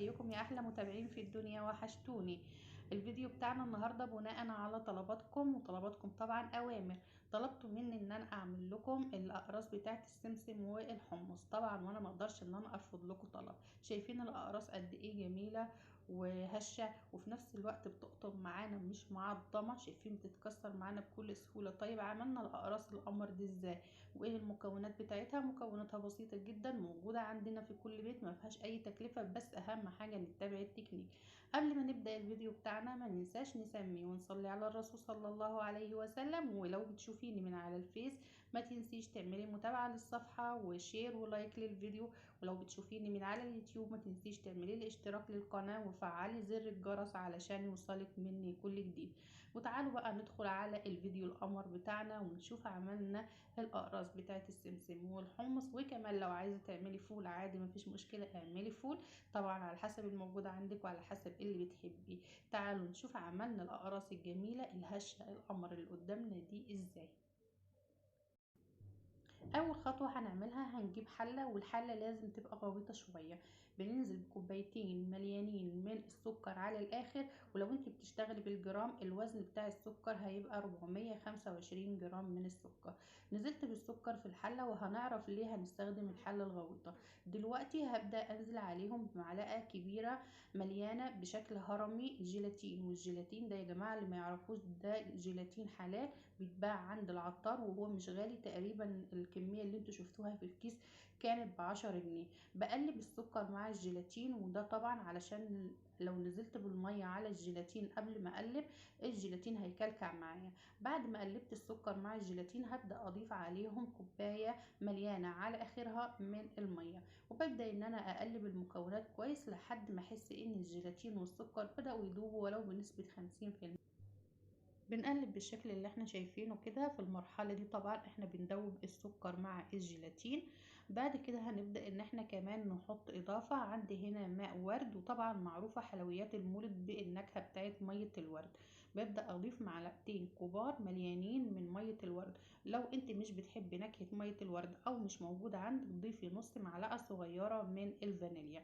ازيكم يا احلى متابعين في الدنيا؟ وحشتوني. الفيديو بتاعنا النهارده بناء على طلباتكم، وطلباتكم طبعا اوامر. طلبتوا مني ان انا اعمل لكم الاقراص بتاعه السمسم والحمص، طبعا وانا ما اقدرش ان انا ارفض لكم طلب. شايفين الاقراص قد ايه جميلة وهشه، وفي نفس الوقت بتقطم معانا مش معضمه، شايفين بتتكسر معانا بكل سهولة. طيب عملنا الاقراص القمر دي ازاي وايه المكونات بتاعتها؟ مكوناتها بسيطة جدا، موجودة عندنا في كل بيت، ما فيهاش اي تكلفة، بس اهم حاجة نتبع التكنيك. قبل ما نبدا الفيديو بتاعنا ما ننساش نسمي ونصلي على الرسول صلى الله عليه وسلم. ولو بتشوفيني من على الفيس ما تنسيش تعملي متابعه للصفحه و share و like للفيديو، ولو بتشوفيني من على اليوتيوب ما تنسيش تعملي الاشتراك للقناة وفعلي زر الجرس علشان يوصلك مني كل جديد. وتعالوا بقى ندخل على الفيديو القمر بتاعنا ونشوف عملنا الاقراص بتاعه السمسم والحمص. وكمان لو عايزه تعملي فول عادي مفيش مشكلة، اعملي فول طبعا على حسب الموجود عندك وعلى حسب اللي بتحبيه. تعالوا نشوف عملنا الاقراص الجميلة الهشه القمر اللي قدامنا دي ازاي. اول خطوة هنعملها هنجيب حله، والحله لازم تبقى غويطه شوية. بننزل بكوبايتين مليانين من السكر على الاخر، ولو انت بتشتغلي بالجرام الوزن بتاع السكر هيبقى 425 جرام من السكر. نزلت بالسكر في الحلة، وهنعرف ليه هنستخدم الحلة الغويطه دلوقتي. هبدا انزل عليهم بمعلقه كبيرة مليانة بشكل هرمي جيلاتين، والجيلاتين ده يا جماعة اللي ما يعرفوش ده جيلاتين حلال بيتباع عند العطار وهو مش غالي، تقريبا الكمية اللي انتوا شفتوها في الكيس كانت ب10 جنيه. بقلب السكر مع الجيلاتين، وده طبعا علشان لو نزلت بالمية على الجيلاتين قبل ما اقلب الجيلاتين هيكلكع معايا. بعد ما قلبت السكر مع الجيلاتين هبدا اضيف عليهم كوباية مليانة على اخرها من المية، وببدا ان انا اقلب المكونات كويس لحد ما احس ان الجيلاتين والسكر بداوا يذوبوا ولو بنسبة 50%. بنقلب بالشكل اللي احنا شايفينه كده. في المرحلة دي طبعا احنا بندوب السكر مع الجيلاتين. بعد كده هنبدأ ان احنا كمان نحط اضافة. عندي هنا ماء ورد، وطبعا معروفة حلويات المولد بالنكهة بتاعت مية الورد. ببدأ اضيف معلقتين كبار مليانين من مية الورد. لو انت مش بتحبي نكهة مية الورد او مش موجودة عندك ضيفي نص معلقة صغيرة من الفانيليا.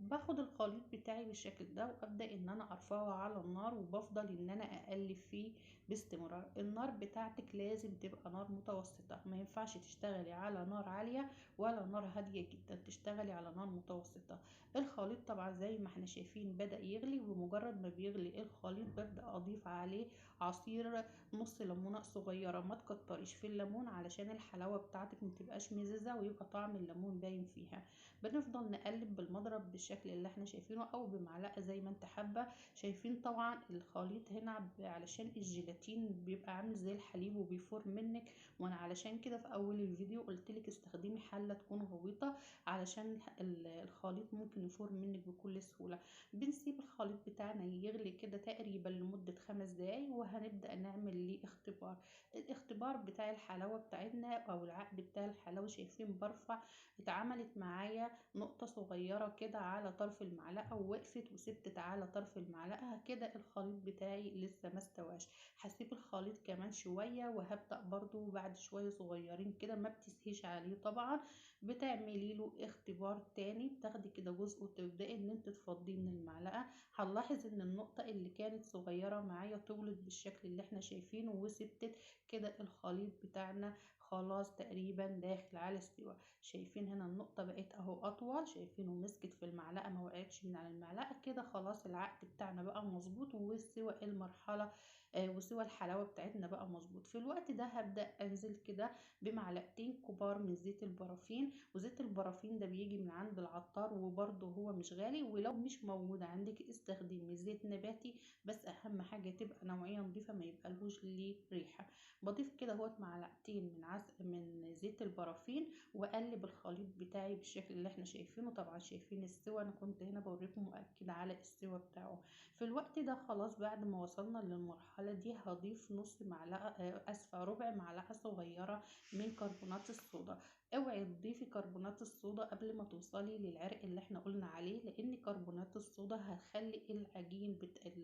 باخد الخليط بتاعي بالشكل ده وابدا ان انا ارفعه على النار، وبفضل ان انا اقلب فيه باستمرار. النار بتاعتك لازم تبقى نار متوسطه، ما ينفعش تشتغلي على نار عالية ولا نار هادية جدا، تشتغلي على نار متوسطه. الخليط طبعا زي ما احنا شايفين بدا يغلي، وبمجرد ما بيغلي الخليط ببدا اضيف عليه عصير نص ليمونه صغيرة. ما تكتريش في الليمون علشان الحلاوة بتاعتك ما تبقاش مززه ويبقى طعم الليمون باين فيها. بنفضل نقلب بالمضرب بالشكل اللي احنا شايفينه او بمعلقه زي ما انت حابة. شايفين طبعا الخليط هنا علشان الجيلاتين بيبقى عامل زي الحليب وبيفور منك، وانا علشان كده في اول الفيديو قلتلك استخدمي حله تكون غويطه علشان الخليط ممكن يفور منك بكل سهولة. بنسيب الخليط بتاعنا يغلي كده تقريبا لمدة 5 دقايق، وهنبدا نعمل ليه اختبار. الاختبار بتاع الحلاوة بتاعتنا او العقد بتاع الحلاوة، شايفين برفع اتعملت معايا نقطة صغيرة كده على طرف المعلقة ووقفت وسبتت على طرف المعلقة كده. الخليط بتاعي لسه ما استواش، هسيب الخليط كمان شوية وهبدا برضو بعد شوية صغيرين كده، ما بتسهيش عليه طبعا. بتعملي له اختبار تاني، بتاخدي كده جزء وتبداي ان انت تفضيه من المعلقة. هنلاحظ ان النقطة اللي كانت صغيرة معايا طولت بالشكل اللي احنا شايفينه وسبتت كده. الخليط بتاعنا خلاص تقريبا داخل على استوى. شايفين هنا النقطة بقت اهو اطول، شايفينه مسكت في المعلقة ما وقعتش من على المعلقة كده. خلاص العقد بتاعنا بقى مظبوط وسوى المرحلة وسوى الحلاوة بتاعتنا بقى مظبوط. في الوقت ده هبدا انزل كده بمعلقتين كبار من زيت البرافين، وزيت البرافين ده بيجي من عند العطار وبرده هو مش غالي، ولو مش موجود عندك استخدمي زيت نباتي، بس اهم حاجة تبقى نوعية نظيفة ما يبقالهوش ليه ريحه. بضيف كده اهوت معلقتين من زيت البرافين واقلب الخليط بتاعي بالشكل اللي احنا شايفينه. طبعا شايفين السوى، انا كنت هنا بوريكم مؤكد على السوى بتاعه. في الوقت ده خلاص بعد ما وصلنا للمرحلة دي هضيف نص معلقه اسفه ربع معلقه صغيرة من كربونات الصودا. اوعي تضيفي كربونات الصودا قبل ما توصلي للعرق اللي احنا قلنا عليه، لان كربونات الصودا هتخلي العجين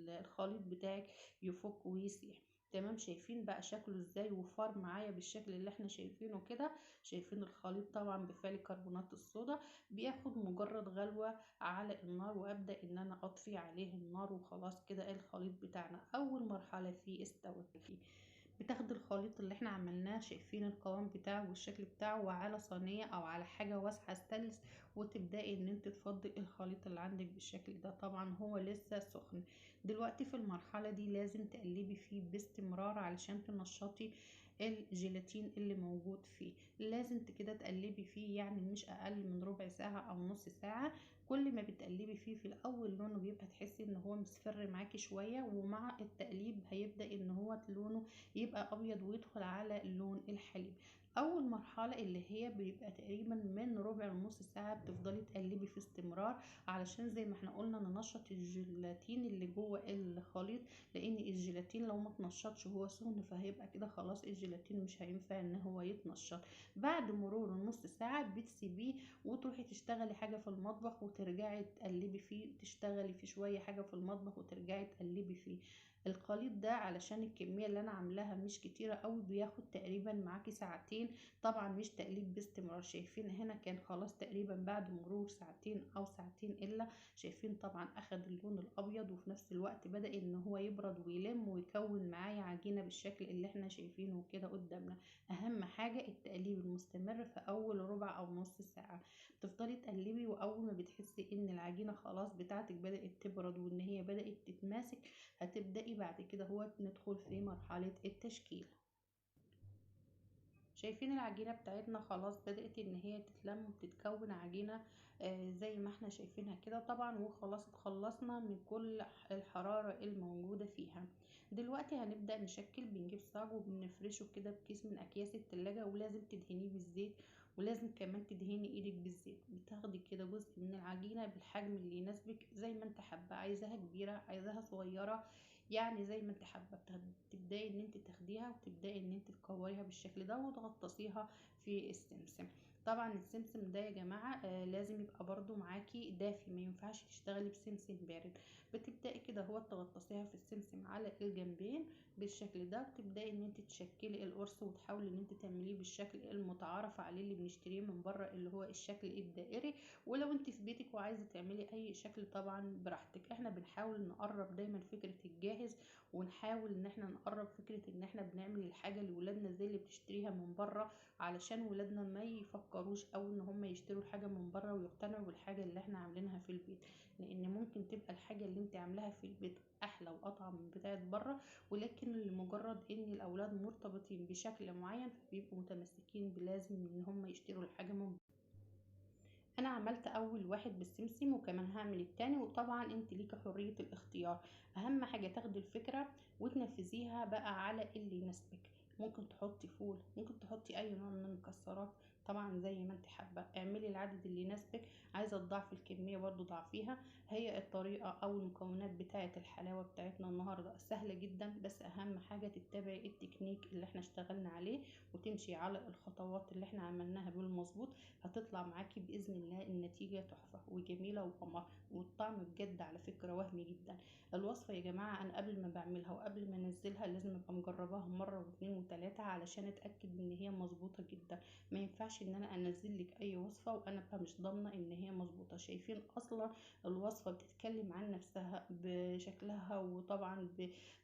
الخليط بتاعك يفك ويسيح. تمام، شايفين بقى شكله ازاي وفار معايا بالشكل اللي احنا شايفينه كده. شايفين الخليط طبعا بفعل كربونات الصودا بياخد مجرد غلوة على النار، وابدأ ان انا اطفي عليه النار، وخلاص كده الخليط بتاعنا اول مرحلة فيه استوت. بتاخد الخليط اللي احنا عملناه، شايفين القوام بتاعه والشكل بتاعه، وعلى صينية او على حاجة واسعة ستانلس، وتبدأي ان انت تفضي الخليط اللي عندك بالشكل ده. طبعا هو لسه سخن دلوقتي. في المرحلة دي لازم تقلبي فيه باستمرار علشان تنشطي الجيلاتين اللي موجود فيه. لازم كده تقلبي فيه يعني مش اقل من ربع ساعة او نص ساعة. كل ما بتقلبي فيه في الاول لونه بيبقى تحسي ان هو مصفر معاكي شوية، ومع التقليب هيبدأ ان هو لونه يبقى ابيض ويدخل على لون الحليب. اول مرحلة اللي هي بيبقى تقريبا من ربع لنص ساعة بتفضلي تقلبي في استمرار، علشان زي ما احنا قلنا ننشط الجيلاتين اللي جوه الخليط، لان الجيلاتين لو ما اتنشطش هو سخن فهيبقى كده خلاص الجيلاتين مش هينفع ان هو يتنشط. بعد مرور النص ساعة بتسيبيه وتروحي تشتغلي حاجة في المطبخ وترجعي تقلبي فيه، تشتغلي في شوية حاجة في المطبخ وترجعي تقلبي فيه. الخليط ده علشان الكمية اللي انا عاملاها مش كتيرة قوي بياخد تقريبا معاكي ساعتين، طبعا مش تقليب باستمرار. شايفين هنا كان خلاص تقريبا بعد مرور ساعتين او ساعتين الا، شايفين طبعا اخد اللون الابيض، وفي نفس الوقت بدأ ان هو يبرد ويلم ويكون معايا عجينة بالشكل اللي احنا شايفينه كده قدامنا. اهم حاجة التقليب المستمر في اول ربع او نص ساعة، بتفضلي تقلبي، واول ما بتحسي ان العجينة خلاص بتاعتك بدأت تبرد وان هي بدأت تتماسك هتبدأي بعد كده هو ندخل في مرحلة التشكيل. شايفين العجينة بتاعتنا خلاص بدأت ان هي تتلم وتتكون عجينة زي ما احنا شايفينها كده طبعا، وخلاص اتخلصنا من كل الحرارة الموجودة فيها. دلوقتي هنبدأ نشكل. بنجيب صاج وبنفرشه كده بكيس من اكياس التلاجة، ولازم تدهنيه بالزيت، ولازم كمان تدهني ايدك بالزيت. بتاخدي كده جزء من العجينة بالحجم اللي يناسبك زي ما انت حابة، عايزاها كبيرة عايزاها صغيرة، يعني زي ما انت حابة. تبداي ان انت تاخديها وتبداي ان انت تكوريها بالشكل ده وتغطسيها في السمسم. طبعا السمسم ده يا جماعة لازم يبقى برضو معاكي دافي، ما ينفعش تشتغلي بسمسم بارد. بتبداي كده هو تغطسيها في السمسم على الجنبين بالشكل ده، وتبداي ان انت تشكلي القرص وتحاولي ان انت تعمليه بالشكل المتعارف عليه اللي بنشتريه من بره اللي هو الشكل الدائري. ولو انت في بيتك وعايزه تعملي اي شكل طبعا براحتك. احنا بنحاول نقرب دايما فكرة الجاهز، ونحاول ان احنا نقرب فكرة ان احنا بنعمل الحاجة لولادنا زي اللي بتشتريها من بره، علشان ولادنا ما يفكروش او ان هم يشتروا الحاجة من بره ويقتنعوا بالحاجة اللي احنا عاملينها في البيت، لان ممكن تبقى الحاجة اللي انت عاملاها في البيت احلى واطعم من بتاعه بره، ولكن لمجرد ان الاولاد مرتبطين بشكل معين فبيبقوا متمسكين بلازم ان هم يشتروا الحاجة من بره. انا عملت اول واحد بالسمسم وكمان هعمل التاني، وطبعا انت ليكي حرية الاختيار. اهم حاجة تاخدي الفكرة وتنفذيها بقى على اللي يناسبك. ممكن تحطي فول، ممكن تحطي اي نوع من المكسرات، طبعا زي ما انت حابة. اعملي العدد اللي يناسبك، عايزه تضاعفي الكمية برضو ضعفيها. هي الطريقة او المكونات بتاعه الحلاوة بتاعتنا النهارده سهلة جدا، بس اهم حاجة تتبعي التكنيك اللي احنا اشتغلنا عليه وتمشي على الخطوات اللي احنا عملناها بالمظبوط. هتطلع معاكي باذن الله النتيجة تحفة وجميلة وقمر، والطعم بجد على فكرة وهمي جدا. الوصفة يا جماعة انا قبل ما بعملها وقبل ما انزلها لازم ابقى مجرباها مرة واثنين وثلاثة علشان اتاكد ان هي مظبوطة جدا. ما ينفعش ان انا انزل لك اي وصفه وانا ابقى مش ضامنه ان هي مظبوطة. شايفين اصلا الوصفة بتتكلم عن نفسها بشكلها، وطبعا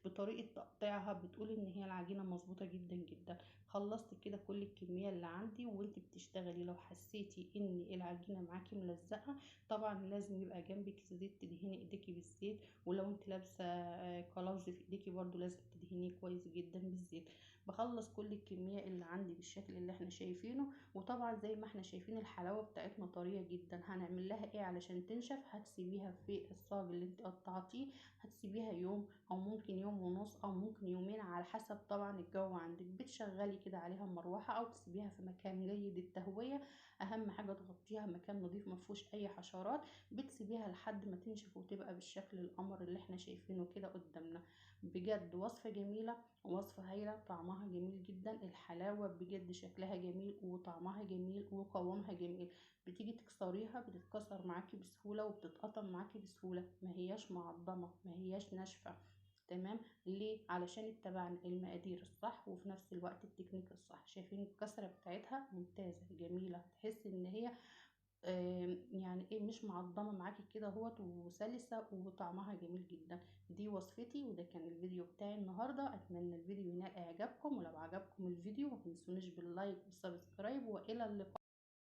بطريقة تقطيعها بتقول ان هي العجينة مظبوطة جدا جدا. خلصت كده كل الكمية اللي عندي. وانت بتشتغلي لو حسيتي ان العجينة معاكي ملزقه طبعا لازم يبقى جنبك زيت تدهني ايديكي بالزيت، ولو انت لابسه قلاوز في ايديكي برضو لازم تدهنيه كويس جدا بالزيت. بخلص كل الكمية اللي عندي بالشكل اللي احنا شايفينه. وطبعا زي ما احنا شايفين الحلاوة بتاعتنا طرية جدا. هنعمل لها ايه علشان تنشف؟ هتسيبيها في الصاج اللي انت قطعتيه، هتسيبيها يوم او ممكن يوم ونص او ممكن يومين على حسب طبعا الجو عندك. بتشغلي كده عليها مروحة او تسيبيها في مكان جيد التهويه، اهم حاجة تغطيها مكان نظيف ما فيهوش اي حشرات. بتسيبيها لحد ما تنشف وتبقى بالشكل القمر اللي احنا شايفينه كده قدامنا. بجد وصفه جميلة، وصفه هايلة، طعمها جميل جدا. الحلاوة بجد شكلها جميل وطعمها جميل وقوامها جميل. بتيجي تكسريها بتتكسر معاكي بسهولة وبتتقطم معاكي بسهولة، ما هياش معضمه، ما هياش ناشفة. تمام. ليه؟ علشان اتبعنا المقادير الصح وفي نفس الوقت التكنيك الصح. شايفين الكسرة بتاعتها ممتازة جميلة، تحس ان هي يعني ايه، مش معضمه معاكي كده اهوت، وسلسه وطعمها جميل جدا. دي وصفتي، وده كان الفيديو بتاعي النهارده. اتمنى الفيديو ينال اعجابكم، ولو عجبكم الفيديو ما تنسونيش بال like وال subscribe، والى اللقاء.